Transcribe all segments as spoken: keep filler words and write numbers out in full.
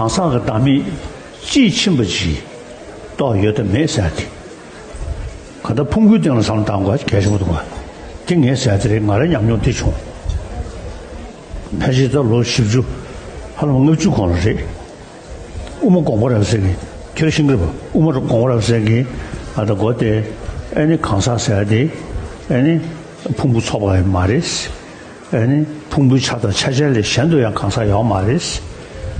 གང་ཟག་གི་བདག་མེད་དཔྱིས་ཕྱིན་པ་ཅིག་རྟོགས་ཡོད་དམ་མེད་ཟེར་ཏེ། གང་ལྟར་ཕུང་པོའི་སྟེང་ལ་བསམ་བློ་བཏང་དགོས་གལ་ཆེན་པོ་འདུག་ག་དེ་ངས་ཟེར་དེ་རེད། ང་རའི་ཉམས་མྱོང་དེ་བྱུང་། ཕལ་ཆེར་ད་ལོ་བཞི་བཅུ། ཧ་ལམ་ལྔ་བཅུ་གོང་ལ་རེད། དབུ་མ་དགོངས་པ་རབ་གསལ་གྱིས། ཁྱོད་ཤེས་ཀྱི་རེད་པ། དབུ་མ་དགོངས་པ་རབ་གསལ་གྱིས། ཨ་ད་གོ་དེ། ཨེ་ནི་གང་ཟག་ཟེར་དེ། ཨེ་ནི་ཕུང་པོ་ཚོགས་པ་ཡང་མ་རེད། ཨེ་ནི་ཕུང་པོའི་ཆ་དང་ཆ་ཅན་ལས་གཞན་དུ་ཡང་གང་ཟག་ཡོད་མ་རེད།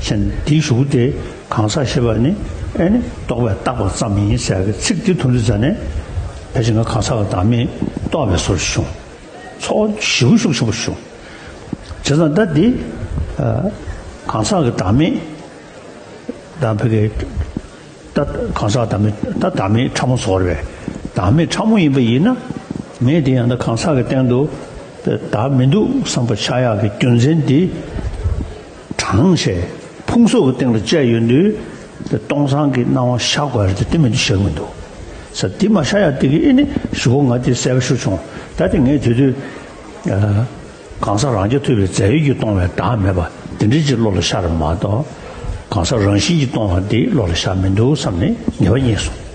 ཟེར་འདིའི་གཞུག་དེ་གང་ཟག་ཞེས་པ་ནི་ཨེ་ནི་རྟོག་པས་བཏགས་པ་ཙམ་ཡིན་ཟེར་གྱི་ཚིག་འདི་ཐོན་དུས་ཙ་ནས། ཕལ་ཆེར་ང་གང་ཟག་གི་བདག་མེད་རྟོགས་པའི་བཟོ་འདྲ་བྱུང་། ཚོར་བ་ཞེ་པོ་ཤུགས་ཆེན་པོ་བྱུང་། བྱས་ཙང་ད་འདི་ཨ་གང་ཟག་གི་བདག་མེད། ད་ཕ་གི། ད་གང་ཟག་བདག་མེད། ད་བདག་མེད་ཕྲ་མོ་བཟོ་རེད་པས། བདག་མེད་ཕྲ་མོ་ཡིན་པ་ཡིན་ན། མེད་དེ་ཡང་ད་གང་ཟག་གི་སྟེང་དུ་བདག་མི་འདུག་བསམ་པ་ཆགས་ཡག་གི་རྒྱུ་མཚན་དེ། དྲངས་བྱས་ཕུང་གསོག་གི་སྟེང་ལ་བཅད་ཡོང་དུས། དེ་སྟོང་སང་གི་སྣང་བ་ཤར་དགོས་རེད་དེ། དེ་མི་འདུག་བཞག་མི་འདུག་ཟེར། དེ་མ་ཤར་ཡག་དེ་གི་ཨེ་ནི་གཞུག་གུ་ང་དེ་གསལ་པོ་ཤུགས་བྱུང་། ད་དེ་ངས་དེ་དུས་ཨ། གང་ཟག་རང་རྐྱ་ཐུབ་པའི་རྫས་ཡོད་ཀྱིས་སྟོང་བའི་བདག་མེད་པ་དེ་འདྲ་ཅིག་བློ་ལ་ཤར་བ་མ་གཏོགས། གང་ཟག་རང་བཞིན་གྱིས་སྟོང་བ་འདི་བློ་ལ་ཤར་མི་འདུག་བསམ་ནས་ངེས་པ་རྙེད་སོང་།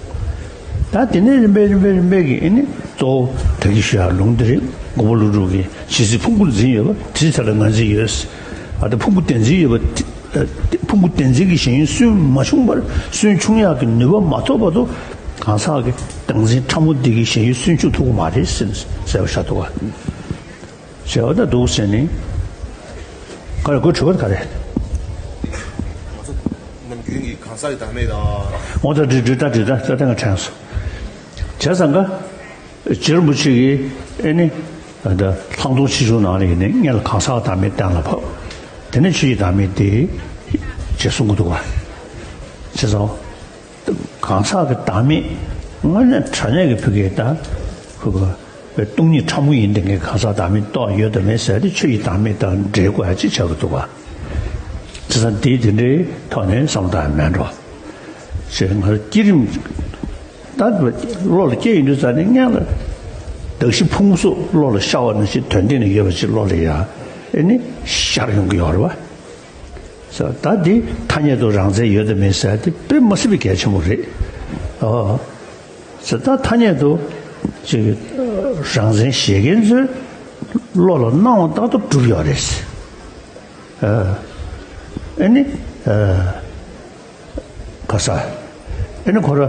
ད་དེ་ནས་རིམ་པས་རིམ་པས་རིམ་པས་ཀྱིས་ཨེ་ནི་གཙོ་བོ་ད་གིན་ཞུ་ཡག་ལུང་དེ་རེད། མགོན་པོ་ཀླུ་སྒྲུབ་ཀྱིས་ཇི་སྲིད་ཕུང་པོར་འཛིན་ཡོད་པ། དེ་སྲིད་དེ་ལ་ང་འཛིན་ཡོད། ཨ་ད་ཕུང་པོ་དེ་འཛིན་ཡོད་པ། ཕུང་པོ་དེ་འཛིན་གྱི་ཞེན་ཡུལ་སུན་མ་ཕྱུང་བར། སུན་ཕྱུང་ཡག་གི་ནུས་པ་མ་ཐོབ་བར་དུ། གང་ཟག་གི་བདག་འཛིན་ཕྲ་མོ་འདི་གི་ཞེན་ཡུལ་སུན་ཕྱུང་ཐུབ་ཀྱི་མ་རེད་ཟེར་ཟེར་བ་ཤར་འདུག་ག་བྱས་པ་ད་འདུག་ཟེར་ནས། ག་རེ་དགོས། དྲི་བ་ག་རེ། ང་ཚོ་ནམ་རྒྱུན་གྱི་གང་ཟག་གི་བདག་མེད་དང་། འོ་ད་འདྲི་འདྲི་ད་འདྲི་ད་ད་ད་ང་དྲན་སོང་། བྱས་ཙང་ག་རྗེ་རིན་པོ་ཆེ་གིས་ཨེ་ནི་ད་ལྷག་མཐོང་ཆེ་ཆུང་ནང་ལ་ཡིན་ནའི་སྔོན་ལ་གང་ཟག་གི་བདག་མེད་གཏན་ལ་ཕབ། དེ་ནས་ཆོས་ཀྱི་བདག་མེད་དེ་ཅེས་གསུང་གི་འདུག་ག་བྱས་ཙང་། གང་ཟག་གི་བདག་མེད་དངོས་གནས་དྲང་གནས་ཀྱི་ཕ་གི་ད་ཕ་གི་སྟོང་ཉིད་ཕྲ་མོ་ཡིན་དེ། ངས་གང་ཟག་བདག་མེད་རྟོགས་ཡོད་དམ་མེད་ཟེར་དེ་ཆོས་ཀྱི་བདག་མེད་དང་འབྲེལ་དགོས་ཡ་ཅིག་ཆགས་ཀྱི་འདུག་ག་བྱས་ཙང་དེ་དེ་འདྲའི་ཐོག་ནས་བསམ་བློ་བཏང་ཡ་མེད་འགྲོ། ཞེས་ང་ཚོ་བསྐྱེད་རིམ་ད་བློ་ལ་སྐྱེས་ཡོང་དུས་ཙ་ནས་སྔོན་ལ་གདགས་གཞི་ཕུང་པོ་སོགས་བློ་ལ་ཤར་བ་ནང་བཞིན་དོན་སྟེང་ན་ཡོད་པ་ཅིག་བློ་ལ་ཡ་ཨེ་ནི་ཤར་ཡོང་གི་ཡོད་རེད་པ། ཟེར། ད་འདི་ཐ་སྙད་དུ་རང་མཚན་ཡོད་དམ་མེད་ཟེར་དེ་དཔེ་མ་སྲིད་པའི་གལ་ཆེན་པོ་རེད། ཨོ། ཟེར། ད་ཐ་སྙད་དུ་ཅིག་རང་མཚན་བཞེད་མཁན་ཚོའི་བློ་ལ་སྣང་བ་ལྟར་དུ་གྲུབ་ཡོད་རེད། ཨ་ཨེ་ནི་ཨ་ག་ས། ཨེ་ནི་ཁོ་ར་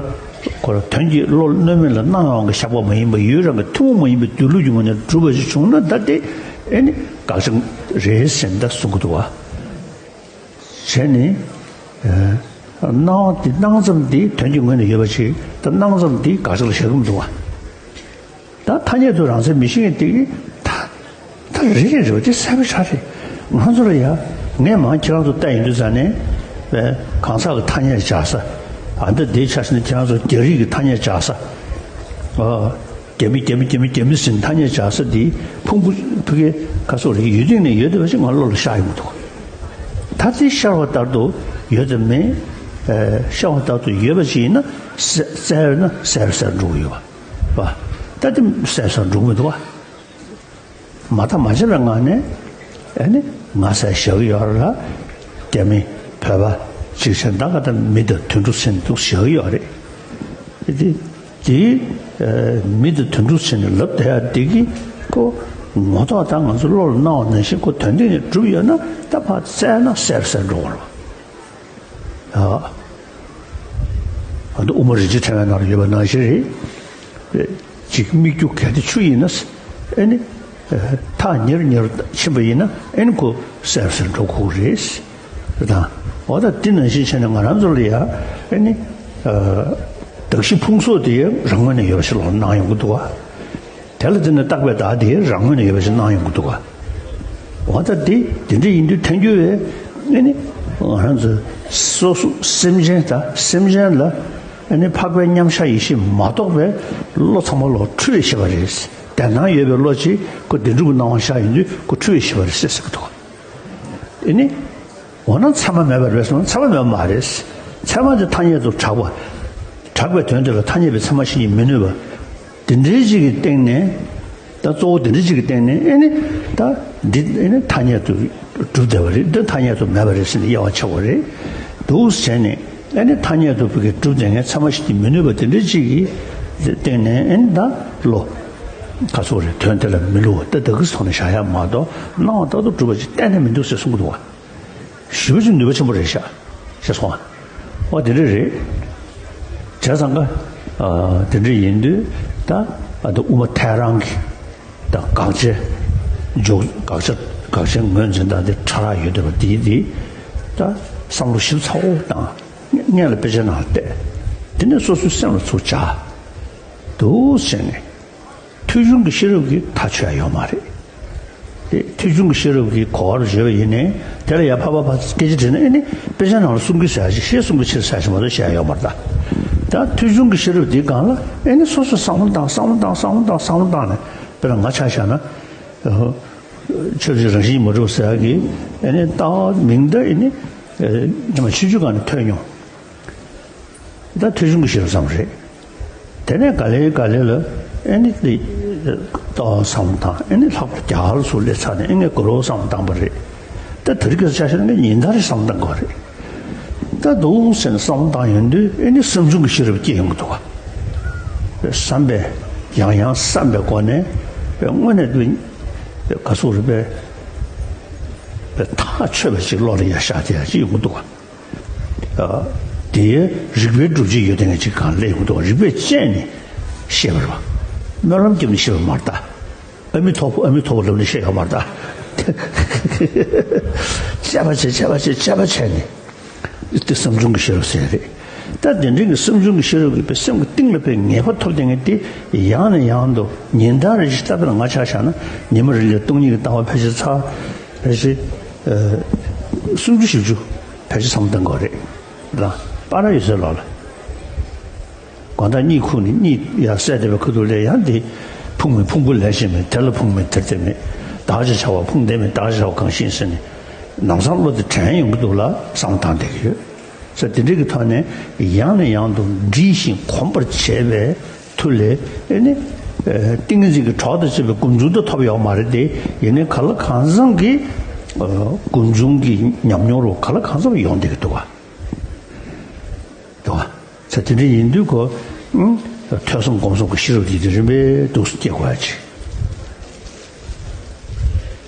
ཁོ་ར་དོན་གྱི་བློ་སྣོད་མིན་ལ་སྣང་བའི་དབང་གིས་བཞག་པ་མ་ཡིན་པ། ཡུལ་རང་གི་ཐུན་མོང་མ་ཡིན་པའི་སྡོད་ལུགས་ཀྱི་ངོས་ནས་གྲུབ་པ་ཞིག་བྱུང་ན། ད་དེ་ཨེ་ནི་དགག་བྱ་རེད་ཟེར་ད་གསུང་གི་འདུག་བ། བྱས་ནས། ཨ་སྣང་བ་དེ་སྣང་ཙམ་དེ་དོན་གྱི་ངོས་ནས་ཡོད་པ་ཞིག་ད་སྣང་ཙམ་དེ་དགག་བྱ་ལ་བཞག་གི་མི་འདུག་བ། ད་ཐ་སྙད་དུ་རང་མཚན་མི་བཞེད་མཁན་དེ་གིས་ད་ད་རེ་རེ་རེ་བ་དེ་གསལ་པོ་ཆགས་རེད། ང་ཚོ་ལ་ཡ། ངས་མང་ཁྱེད་རང་ཚོ་བལྟས་ཡོང་དུས་ཙ་ནས། ཨེ་གང་ཟག་གི་ཐ་སྙད་སྦྱར་ས། ཨ་འདི་འདིའི་ཆ་བཞག་ན་ཁྱེད་རང་ཚོ་རྒྱ་རིགས་ཀྱི་ཐ་སྙད་སྦྱར་ས། ཨ་རྒྱ་མི་རྒྱ་མི་རྒྱ་མི་རྒྱ་མི་ཟེར་ཐ་སྙད་སྦྱར་ས་དེ་ཕུང་པོ་ཕ་གི་ག་སོགས་རིགས་ཡུལ་སྟེང་ནས་ཡོད་བསྡད་པ་ཞིག་ང་བློ་ལ་ཤར་ཡོང་གི་འདུག་ད་དེ་ཤར་བ་ལྟར་དུ་ཡོད་དམ་མེད། ཨེ་ཤར་བ་ལྟར་དུ་ཡོད་པ་ཞིག་ཡིན་ན་གསལ་གསལ་ཡོད་ན་གསལ་གསལ་འགྲོ་གི་ཡོད་པ། བ། ད་དེ་གསལ་གསལ་འགྲོ་གི་མི་འདུག་བ། མ་མཐའ་མ་ཕྱིན་པའི་ངང་ནས་ཨེ་ནི་ང་ཟེར་བཞག་གི་ཡོད་རེད་ལ། རྒྱ་མི་བོད་པ་ཅིག་བྱས་ད་ག་ད་མི་དང་དུད་འགྲོ་ཟེར་འདུག་བཞག་གི་ཡོད་རེད། དེ་དེ་ཨེ་མི་དང་དུད་འགྲོ་ཟེར་ནས་ལབ་བསྡད་ཡ་དེ་གིས་ཁོ་ངོ་ཐོག་ད་ང་ཚོ་བློ་ལ་སྣང་བ་ནང་བཞིན་ཁོ་དོན་སྟེང་ནས་གྲུབ་ཡོད་ན། ད་ཕར་བཙལ་ན་གསལ་གསལ་འགྲོ་གི་རེད་བ། ཨ། ཨ་ནི་དབུ་མ་རིན་ཆེན་ཕྲེང་བའི་ནང་ལ་ཡོད་པ་ནང་བཞིན་རེད། ཅིག་སྨིག་རྒྱུ་གལ་ཏེ་ཆུ་ཡིན་ན། ཨེ་ནི། ཐག་ཉེར་ཉེར་ཕྱིན་པ་ཡིན་ན་ཨེ་ནི་ཁོ་གསལ་གསལ་འགྲོ་དགོས་རེད། དང་། འོ་ད་འདི་ནང་བཞིན་བྱས་ནས་ང་རང་ཚོ་ལ་ཡ་ཨེ་ནི། གདགས་གཞི་ཕུང་པོ་སོགས་དེ་རང་ངོས་ནས་ཡོད་པ་ཞིག་བློ་ལ་སྣང་ཡོང་གི་འདུག་བ། དེ་ལ་བརྟེན་ནས་བཏགས་པའི་བདག་དེ་རང་ངོས་ནས་ཡོད་པ་ཞིག་སྣང་ཡོང་གི་འདུག་ག་འོ་ད་དེ་དེ་འདྲ་ཡིན་དུས་ཐལ་འགྱུར་བས་ཨེ་ནི་ང་རང་ཚོ་སོ་སོ་སེམས་ཅན་དང་སེམས་ཅན་ལ་ཨེ་ནི་འཕགས་པའི་མཉམ་གཞག་ཡེ་ཤེས་མ་རྟོགས་པའི་བློ་ཚང་མ་ལོག་འཁྲུལ་བའི་ཤེས་པ་རེད། དེ་སྣང་ཡོད་པའི་བློ་གཅིག་ཁོ་བདེན་གྲུབ་ཀྱི་སྣང་བ་ཤར་ཡོང་དུས་ཁོ་འཁྲུལ་བའི་ཤེས་པ་རེད་ཟེར་ཟེར་གི་འདུག་ཨེ་ནི། འོ་ན་ཚད་མ་མེད་པ་རེད་ཟེར་ན་ཚད་མ་མེད་པ་མ་རེད། ཚད་མ་དེ་ཐ་སྙད་དུ་གྲགས་པ། གྲགས་པའི་དོན་དེ་ལ་ཐ་སྙད་པའི་ཚད་མ་བྱེད་ཉིད་མི་ནུས་པ། དེ་འདྲའི་ཅིག་གི་སྟེང་ནས། ད་གཙོ་བོ་དེ་འདྲའི་ཅིག་གི་སྟེང་ནས་ཨེ་ནི། ད་འདི་ཨེ་ནི་ཐ་སྙད་དུ་གྲུབ་བསྡད་པ་རེད། འདི་ཐ་སྙད་དུ་མེད་པ་རེད་ཟེར་ནས་དབྱེ་བ་ཕྱེ་དགོས་རེད། འདུག་ཟེར་ནས། ཨ་ནི་ཐ་སྙད་དུ་བོད་ཀྱི་གྲུབ་བསྡད་མཁན་ཚད་མ་གཞི་དེ་མི་ནུས་པ་དེ་འདྲ་ཅིག་གི་སྟེང་ནས། ཨ་ནི་ད་བློ་ག་ཚོད་རེད། དོན་དེ་ལ་མི་བསླུ་བ་ད་ད་གི་ཐོག་ནས་བཞག་ཡ་མ་གཏོགས། སྣང་བ་ལྟར་དུ་གྲུབ་པ་ཅིག་གཏན་ནས་མི་འདུག་ཟེར་གསུང་གི་འདུག་བ། ཞེ་པོ་ཅིག་ནུས་པ་ཆེན་པོ་རེད་ཤག་ཤེས་སོང་ང་། འོ་དེ་འདྲ་རེད། བྱས་ཙང་ཀ། ཨ། དེ་འདྲ་ཡིན་དུས་ད། ཨ། ད་དབུ་མ་ཐལ་རང་གི་ད་དགག་བྱའི་འཇོག་དགག་བྱ་དགག་བྱའི་ངོས་འཛིན་སྟངས་དེ་ཕྲ་རགས་ཡོད་བསྡད་པ་དེ་དེ་ད་བསམ་བློ་ཞིབ་ཚགས་པོ་བཏང་། སྔོན་ལ་དཔེ་ཆ་ནང་བལྟས། དེ་ནས་སོ་སོའི་སེམས་ལ་ཚུར་བཅར། འདུག་ཟེར་ནས། ཐོས་བྱུང་གི་ཤེས་རབ་ཀྱིས་ཐག་ཆོད་ཡ་ཡོད་མ་རེད། དེ་ཐོས་བྱུང་གི་ཤེས་རབ་ཀྱིས་གོ་བར་བརྗོད་པ་ཡིན་ནའི། དེ་ལ་ཡ་ཕར་ཕར་ཕར་སྐད་ཆ་དྲིས་ན། ཨེ་ནི་དཔེ་ཆ་ནང་ལ་གསུང་གི་ཟེར་ཞིག་ཤེས་གསུང་གི་ཕྱིར་ཟེར་ཞིག་མ་གཏོགས་བཤད་ཡ་ཡོད་མ་རེད་ད། ད་ཐོས་བྱུང་གི་ཤེས་རབ་དེའི་སྒང་ལ། ཨེ་ནི་སོ་སོས་བསམ་བློ་བཏང་། བསམ་བློ་བཏང་། བསམ་བློ་བཏང་། བསམ་བློ་བཏང་ནས། དཔེར་ན་ང་ཆ་བཞག་ན། ཨ། ཆོས་ཀྱི་རང་བཞིན་གྱིས་མ་གྲུབ་ཟེར་ཡ་གི། ཨེ་ནི་ལྟ་བ་མིང་འདི། ཨེ་ནི། ཨ། སྔོན་མ་ཆུང་ཆུང་སྒང་ནས་ཐོས་མྱོང་། ད་ཐོས་བྱུང་གི་ཤེས་རབ་ཙམ་རེད། དེ་ནས་ག་ལེ་ག་ལེ་ལ། ཨེ་ནི་དེ་ལྟ་བ་བསམ་བློ་བཏང་། ཨེ་ནི་ལྷག་པར་རྒྱ་གར་ལ་སོགས་སླེབས་ཚར་ནས། ཨེ། ངས་ག་ལེ་བསམ་བློ་བཏང་པ་རེད། ད་དེ་རིང་ཁ་སང་ཆ་བཞག་ན་ངས་ཉིན་ལྟར་རེ་བསམ་བློ་བཏང་གི་ཡོད་རེད། ད་འདུག་ཟེར་ནས་བསམ་བློ་བཏང་ཡོང་དུས། ཨེ་ནི་བསམ་བྱུང་གི་ཤེས་རབ་སྐྱེ་ཡོང་གི་འདུག་ག་བསམ་པས། ཡང་ཡང་བསམ་པའི་སྒོ་ནས། དངོས་གནས་དུ་ག་ཚོད་རེད་པས། ཐག་ཆོད་པ་ཅིག་བློ་ལ་ཡར་ཤར་བསྡད་ཡ་ཅིག་ཡོང་གི་འདུག་ག་ཨ། དེའི་རིགས་པའི་སྒྲུབ་བྱེད་ཡོད་དེ་ངས་ཅིག་གང་ལས་ཡོང་གི་འདུག་རིགས་པས་དཔྱད་ནས་བཤད་པ་རེད་པ། སྨོན་ལམ་བརྒྱབ་ནས་བཤད་པ་མ་རེད་ད། ཨ་མི་ཐོབ། ཨ་མི་ཐོབ་ལབ་ནས་བཤད་ཡོད་མ་རེད་ད། དཔྱད་པ་བྱས། དཔྱད་པ་བྱས། དཔྱད་པ་བྱས་ནས། དེ་བསམ་བྱུང་གི་ཤེས་རབ་ཟེར་རེད། ད་དེ་འདྲའི་གི་བསམ་བྱུང་གི་ཤེས་རབ་ཀྱིས་དཔེ་སེམས་ཀྱི་གཏིང་ལ་དཔེ་ངེས་པ་ཐོབ་བསྡད་མཁན་དེ། ཡང་ནས་ཡང་དུ་ཉིན་ལྟར་རེ་བཞིན། ད་དཔེར་ན་ང་ཆ་བཞག་ན། ཉི་མ་རེ་ལ་སྟོང་ཉིད་ཀྱི་ལྟ་བ་ཕལ་ཆེར་ཚར་རེ་བཞིན། ཨ། སུམ་ཅུ་བཞི་བཅུ་ཕལ་ཆེར་བསམ་བཏང་གི་ཡོད་རེད་ལ། པར་ཡོད་ཚད་ལོག་ལ། དགོང་དག་གཉིད་ཁུག་ནས་གཉིད་ཡར་སད་བསྡད་པའི་ཁ་ཐུག་ལ། ཡང་དེ་ཕུང་མི་ཕུང་པོ་ལས་གཞན་མེད། དེ་ལ་ཕུང་མེད། དེར་དེ་མེད། བདག་ཅེས་བྱ་བ་ཕུང་དེ་མེད། བདག་ཅེས་བྱ་བ་གང་ཞིག་ཡིན་ཟེར་ནས། ལམ་སང་བློ་དེ་དྲན་ཡོང་གི་འདུག་ལ། བསམ་བཏང་བསྡད་ཀྱི་ཡོད་ཟེར། དེ་འདྲའི་གི་ཐོག་ནས་ཡང་ནས་ཡང་དུ་འདྲིས་ཤིང་གོམས་པར་བྱས་པའི་མཐུ་ལས། ཨེ་ནི། ཨ། ཏིང་ངེ་འཛིན་གྱི་གྲོགས་དང་བཅས་པའི་སྒོམ་བྱུང་དེ་ཐོབ་ཡོད་མ་རེད་དེ། ཡིན་ནའི་གང་ལ་གང་འཚམ་གྱི། ཨ། སྒོམ་བྱུང་གི་ཉམས་མྱོང་རུ་གང་ལ་གང་འཚམ་ཡོང་བསྡད་ཀྱི་འདུག་ག་འདུག་ག་ཟེར། དེ་འདྲ་ཡིན་དུས་ཁོ། ཨང་། ཐོས་བསམ་སྒོམ་གསུམ་གྱི་ཤེས་རབ་དེ་དེ་རིམ་པས་འདུག་སེ་སྐྱེ་དགོས་ཡ་ཅིག་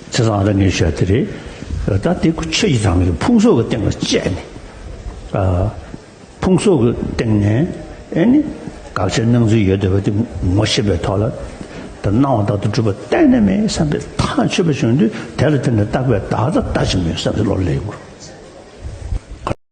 བྱས་ཙང་། ད་ངས་ཞུ་ཡ་དེ་རེད། ད་དེ་ཁོ་ཆོས་ཀྱི་དྲང་གནས་ཀྱི་ཕུང་སོགས་ཀྱི་སྟེང་ལ་དཔྱད་ནས། ཨ། ཕུང་སོགས་ཀྱི་སྟེང་ནས། ཨེ་ནི་དགག་བྱའི་སྣང་ཚུལ་ཡོད་བསྡད་པ་དེ་ངོ་ཤེས་པའི་ཐོག་ལ། ད་སྣང་བ་ལྟར་དུ་གྲུབ་པ་གཏན་ནས་མེད་བསམ་པའི་ཐག་ཆོད་པ་བྱུང་དུས། དེ་ལ་དེ་ནས་བརྟག་པས་བདག་ལྟ་བདག་གཅིག་མིན་བསམ་པའི་བློ་སླེབས་ཡོང་གི་རེད།